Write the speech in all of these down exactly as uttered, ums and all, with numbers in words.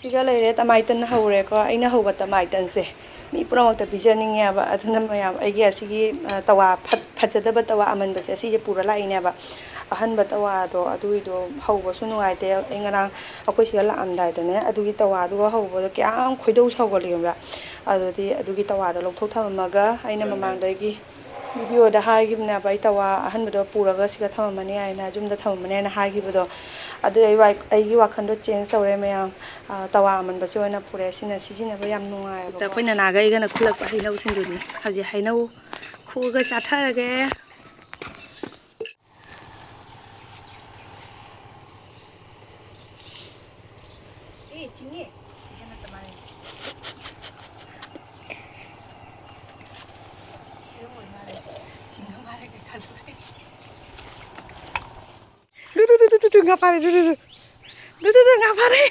ꯁꯤꯒ ꯂꯩꯔꯦ, ꯇꯃꯥꯏꯇꯟ ꯍꯧꯔꯦꯀꯣ꯫ ꯑꯩꯅ ꯍꯧꯕ ꯇꯃꯥꯏꯇꯟꯁꯦ ꯃꯤ ꯄꯨꯝꯅꯃꯛꯇ ꯄꯤꯖꯅꯤꯡꯉꯦꯕ꯫ ꯑꯗꯨꯅ ꯃꯌꯥꯝ, ꯑꯩꯒꯤ ꯑꯁꯤꯒꯤ, ꯑ, ꯇꯋꯥ ꯐꯠ-, ꯐꯖꯗꯕ ꯇꯋꯥ ꯑꯃꯟꯕꯁꯦ, ꯑꯁꯤꯁꯦ ꯄꯨꯔ ꯂꯥꯛꯏꯅꯦꯕ꯫ ꯑꯍꯟꯕ ꯇꯋꯥꯗꯣ, ꯑꯗꯨꯒꯤꯗꯣ ꯍꯧꯕꯁꯨ ꯅꯨꯡꯉꯥꯏꯇꯦ꯫ ꯑꯩ ꯉꯔꯥꯡ ꯑꯩꯈꯣꯏ ꯁꯤꯗ ꯂꯥꯛꯑꯝꯗꯥꯏꯗꯅꯦ, ꯑꯗꯨꯒꯤ ꯇꯋꯥꯗꯨꯒ ꯍꯧꯕꯗꯣ ꯀꯌꯥꯝ ꯈꯣꯏꯗꯧ ꯁꯥꯎꯒꯠꯂꯤ ꯈꯪꯕ꯭ꯔꯥ? ꯑꯗꯨꯗꯤ ꯑꯗꯨꯒꯤ ꯇꯋꯥꯗꯣ ꯂꯧꯊꯣꯛ ꯊꯝꯃꯝꯃꯒ, ꯑꯩꯅ ꯃꯃꯥꯡꯗꯒꯤ ꯚꯤꯗꯤꯑꯣꯗ ꯍꯥꯏꯈꯤꯕꯅꯦꯕ, ꯑꯩ ꯇꯋꯥ ꯑꯍꯟꯕꯗꯣ ꯄꯨꯔꯒ ꯁꯤꯗ ꯊꯝꯃꯝꯃꯅꯤ ꯍꯥꯏꯅ, ꯌꯨꯝꯗ ꯊꯝꯃꯝꯃꯅꯤ ꯍꯥꯏꯅ ꯍꯥꯏꯈꯤꯕꯗꯣ꯫ ꯑꯗꯨ ꯑꯩ ꯋꯥ-, ꯑꯩꯒꯤ ꯋꯥꯈꯜꯗꯣ ꯆꯦꯟꯖ ꯇꯧꯔꯦ ꯃꯌꯥꯝ꯫ ꯑ, ꯇꯋꯥ ꯑꯃꯟꯕꯁꯦ ꯑꯣꯏꯅ ꯄꯨꯔꯛꯑꯦ꯫ ꯁꯤꯅ ꯁꯤꯖꯤꯟꯅꯕ ꯌꯥꯝ ꯅꯨꯡꯉꯥꯏꯌꯦꯕꯀꯣ꯫ ꯑꯩꯈꯣꯏ ꯅꯅꯥꯒ ꯑꯩꯒꯅ ꯈꯨꯜꯂꯛꯄ ꯍꯩꯅꯧꯁꯤꯡꯗꯨꯅꯤ꯫ ꯍꯧꯖꯤꯛ ꯍꯩꯅꯧ ꯈꯨꯛꯑꯒ ꯆꯥꯊꯔꯒꯦ꯫ ꯑꯦ, ꯆꯤꯡꯉꯦ꯫ ꯁꯤꯗ ꯅꯠꯇ ꯃꯥꯜꯂꯦ꯫ ꯁꯤꯗ ꯑꯣꯏ ꯃꯥꯜꯂꯦ꯫ ꯆꯤꯡꯉ ꯃꯥꯜꯂꯦ ꯀꯩ ꯈꯜꯂꯨꯔꯦ꯫ ꯗꯨ, ꯗꯨ, ꯗꯨ, ꯗꯨ, ꯗꯨ, ꯗꯨ, ꯉꯥ ꯐꯥꯔꯦ, ꯗꯨ, ꯗꯨ, ꯗꯨ꯫ ꯗꯨ, ꯗꯨ, ꯗꯨ, ꯉꯥ ꯐꯥꯔꯦ꯫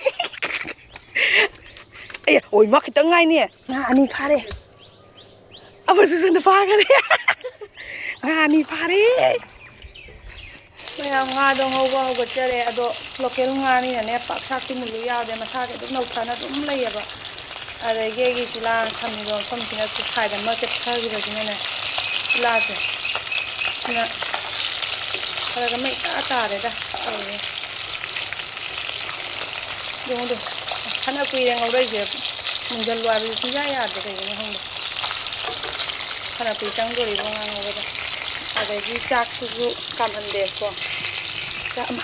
ꯑꯦ, ꯑꯣꯏ, ꯃꯥ ꯈꯤꯇꯪ ꯉꯥꯏꯅꯦ꯫ ꯉꯥ ꯑꯅꯤ ꯐꯥꯔꯦ꯫ ꯑꯃꯁꯨ ꯁꯣꯝꯗ ꯐꯥꯈꯔꯦ꯫ ꯉꯥ ꯑꯅꯤ ꯐꯥꯔꯦ꯫ ꯃꯌꯥꯝ ꯉꯥꯗꯣ ꯉꯧꯕ ꯍꯧꯒꯠꯆꯔꯦ꯫ ꯑꯗꯣ ꯂꯣꯀꯦꯜ ꯉꯥꯅꯤꯅꯅꯦ, ꯄꯥꯛ ꯁꯥꯛꯇꯤ ꯃꯨꯜꯂꯨ ꯌꯥꯗꯦ꯫ ꯃꯁꯥꯁꯦ ꯑꯗꯨꯝ ꯅꯧꯊꯅ ꯑꯗꯨꯝ ꯂꯩꯌꯦꯕ꯫ ꯑꯗꯒꯤ ꯑꯩꯒꯤ ꯆꯤꯂꯥ ꯊꯝꯃꯤꯕ ꯃꯐꯝꯁꯤꯅ ꯁꯥꯏꯠ ꯑꯃ ꯆꯦꯞꯊꯈꯤꯕꯁꯤꯅꯅꯦ, ꯆꯤꯂꯥꯁꯦ ꯁꯤꯅ ꯈꯔꯒ ꯃꯩ ꯇꯥ ꯇꯥꯔꯦꯗ ꯇꯧꯔꯤꯁꯦ꯫ ꯌꯦꯡꯉꯨꯗꯣ, ꯐꯅ ꯀꯨꯏꯔꯦ ꯉꯧꯔꯛꯏꯁꯦ꯫ ꯃꯨꯟꯖꯜꯂꯨ ꯍꯥꯏꯕꯁꯨ ꯁꯨꯡꯌꯥ ꯌꯥꯗꯦ, ꯀꯩꯒꯤꯅꯣ ꯈꯪꯗꯦ꯫ ꯐꯅ ꯀꯨꯏ ꯆꯪꯗꯣꯔꯤꯕ ꯉꯥ ꯉꯧꯕꯗ꯫ ꯑꯗꯒꯤ ꯆꯥꯛꯁꯤꯁꯨ ꯀꯥꯝꯍꯟꯗꯦꯀꯣ꯫ ꯆꯥꯛ ꯑꯃ,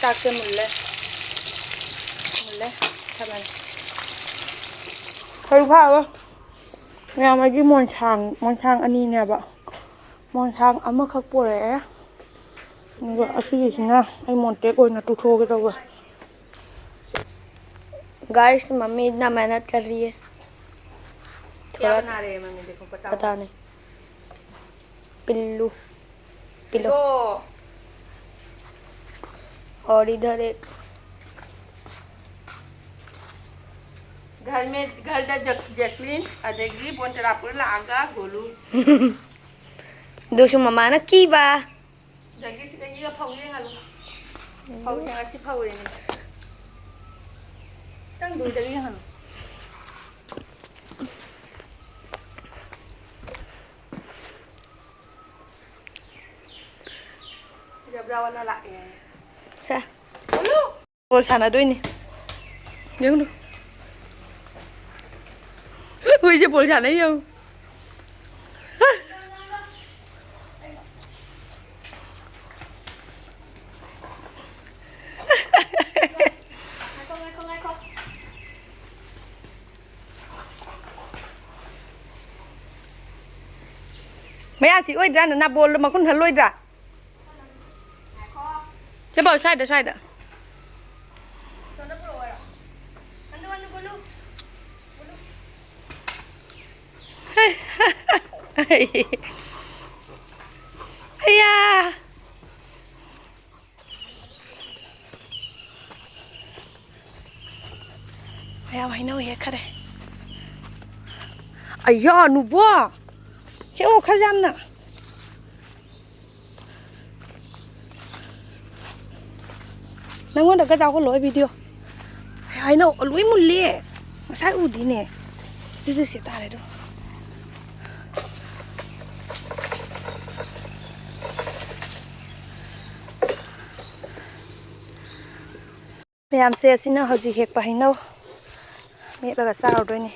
ꯆꯥꯛꯁꯦ ꯃꯨꯜꯂꯦ꯫ ꯃꯨꯜꯂꯦ꯫ ꯊꯝꯃꯅꯤ꯫ ꯍꯧꯖꯤꯛ ꯐꯥꯎꯕ ꯃꯌꯥꯝ ꯑꯩꯒꯤ ꯃꯣꯟꯁꯥꯡ, ꯃꯣꯟꯁꯥꯡ ꯑꯅꯤꯅꯦꯕ꯫ ꯃꯣꯟꯁꯥꯡ ꯑꯃꯈꯛ ꯄꯣꯔꯛꯑꯦ꯫ ꯑꯗꯨꯒ ꯑꯁꯤꯒꯤꯁꯤꯅ ꯑꯩ ꯃꯣꯟꯇꯦꯛ ꯑꯣꯏꯅ ꯇꯨꯊꯣꯛꯑꯒꯦ ꯇꯧꯕ꯫ गाइस, मम्मी इतना मेहनत कर रही है। क्या थोड़ा बना रहे हैं मम्मी? देखो, बताओ। पता नहीं। पिल्लू, पिल्लू। पिल्लो। और इधर एक घर में, घर दा जक-, जैकलिन, अदेगी बोन तरापुर लागा गोलू। ꯗꯨꯁꯨ ꯃꯃꯥꯅ ꯀꯤꯕ꯫ ꯑꯗꯒꯤ ꯁꯤꯗꯒꯤꯒ ꯐꯧ ꯌꯦꯡꯍꯜꯂꯨ꯫ ꯐꯧ ꯌꯦꯡꯉꯁꯤ ꯐꯧꯔꯦꯅꯦ꯫ ꯆꯪꯗꯣꯏꯗꯒꯤ ꯍꯪꯉꯨ꯫ ꯖꯦꯕ꯭ꯔꯥ ꯋꯥꯂꯥ ꯂꯥꯛꯑꯦ꯫ ꯁꯦ꯫ ꯕꯣꯜ ꯁꯥꯟꯅꯗꯣꯏꯅꯤ꯫ ꯌꯦꯡꯉꯨ꯫ ꯍꯨꯏꯁꯦ ꯕꯣꯜ ꯁꯥꯟꯅꯩ ꯌꯦꯡꯉꯨ꯫ ꯉꯥꯏꯈꯣ, ꯉꯥꯏꯈꯣ, ꯉꯥꯏꯈꯣ꯫ ꯃꯌꯥ ꯆꯤꯛꯑꯣꯏꯗ꯭ꯔꯥ? ꯅꯅꯥ ꯕꯣꯜꯗꯣ ꯃꯈꯨꯟ ꯍꯜꯂꯣꯏꯗ꯭ꯔꯥ? ꯁꯦ ꯄꯥꯎ, ꯁ꯭ꯋꯥꯏꯗ, ꯁ꯭ꯋꯥꯏꯗ꯫ ꯑꯌꯥ! ꯃꯌꯥꯝ ꯍꯩꯅꯧ ꯍꯦꯛꯈꯔꯦ꯫ ꯑꯌꯥ, ꯅꯨꯕꯣ! ꯍꯦꯛꯑꯣ ꯈꯔ ꯌꯥꯝꯅ꯫ ꯅꯪꯉꯣꯟꯗ ꯈꯔ ꯆꯥꯎꯍꯜꯂꯣ video꯫ ꯍꯩꯅꯧ ꯂꯣꯏ ꯃꯨꯜꯂꯦ꯫ ꯉꯁꯥꯏ ꯎꯗꯤꯅꯦ꯫ ꯁꯤꯁꯨ ꯁꯤ ꯇꯥꯔꯦ ꯑꯗꯣ꯫ ꯃꯌꯥꯝꯁꯦ, ꯑꯁꯤꯅ ꯍꯧꯖꯤꯛ ꯍꯦꯛꯄ ꯍꯩꯅꯧ꯫ ꯃꯦꯠꯂꯒ ꯆꯥꯔꯨꯗꯣꯏꯅꯤ꯫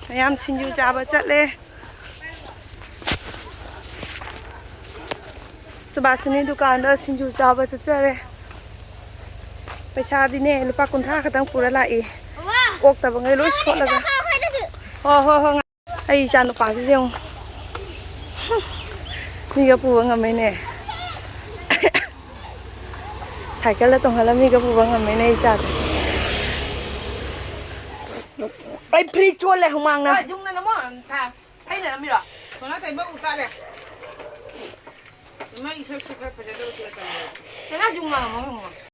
ꯃꯌꯥꯝ ꯁꯤꯡꯖꯨ ꯆꯥꯕ ꯆꯠꯂꯦ꯫ ꯁꯨꯕꯥꯁꯤꯅꯤ ꯗꯨꯀꯥꯟꯗ ꯁꯤꯡꯖꯨ ꯆꯥꯕ ꯆꯠꯆꯔꯦ꯫ ꯄꯩꯁꯥꯗꯤꯅꯦ ꯂꯨꯄꯥ ꯀꯨꯟꯊ꯭ꯔꯥ ꯈꯛꯇꯪ ꯄꯨꯔ ꯂꯥꯛꯏ꯫ ꯑꯣꯛꯇꯕꯉꯩ ꯂꯣꯏ ꯁꯣꯠꯂꯒ꯫ ꯍꯣ, ꯍꯣ, ꯍꯣ, ꯉ-, ꯑꯩ ꯏꯆꯥ ꯅꯨꯄꯥꯁꯤꯁꯨ ꯌꯦꯡꯉꯨ꯫ ꯃꯤꯒ ꯄꯨꯕ ꯉꯝꯃꯦꯅꯦ꯫ ꯁꯥꯏꯀꯜꯗ ꯇꯣꯡꯍꯜꯂ ꯃꯤꯒ ꯄꯨꯕ ꯉꯝꯃꯦꯅꯦ ꯏꯆꯥꯁꯦ꯫ ꯑꯩ ꯐ꯭ꯔꯤ ꯆꯣꯠꯂꯦ ꯍꯨꯃꯥꯡꯅ꯫ ꯍꯣꯏ, ꯌꯨꯝꯗ ꯅꯝꯃꯣ, ꯊꯥ-, ꯑꯩꯅ ꯅꯝꯃꯤꯔꯣ? ꯀꯩꯅꯣ ꯇꯧꯏ, ꯃꯧ ꯆꯥꯔꯦ꯫ ꯃꯥꯒꯤ ꯁꯛꯁꯦ ꯈꯔ ꯐꯖꯗꯕ ꯁꯤꯒ ꯇꯧꯔꯦ꯫ ꯀꯩꯅꯣ ꯌꯨꯝ ꯉꯥꯡꯉꯝꯃꯣ ꯍꯪꯉꯣ꯫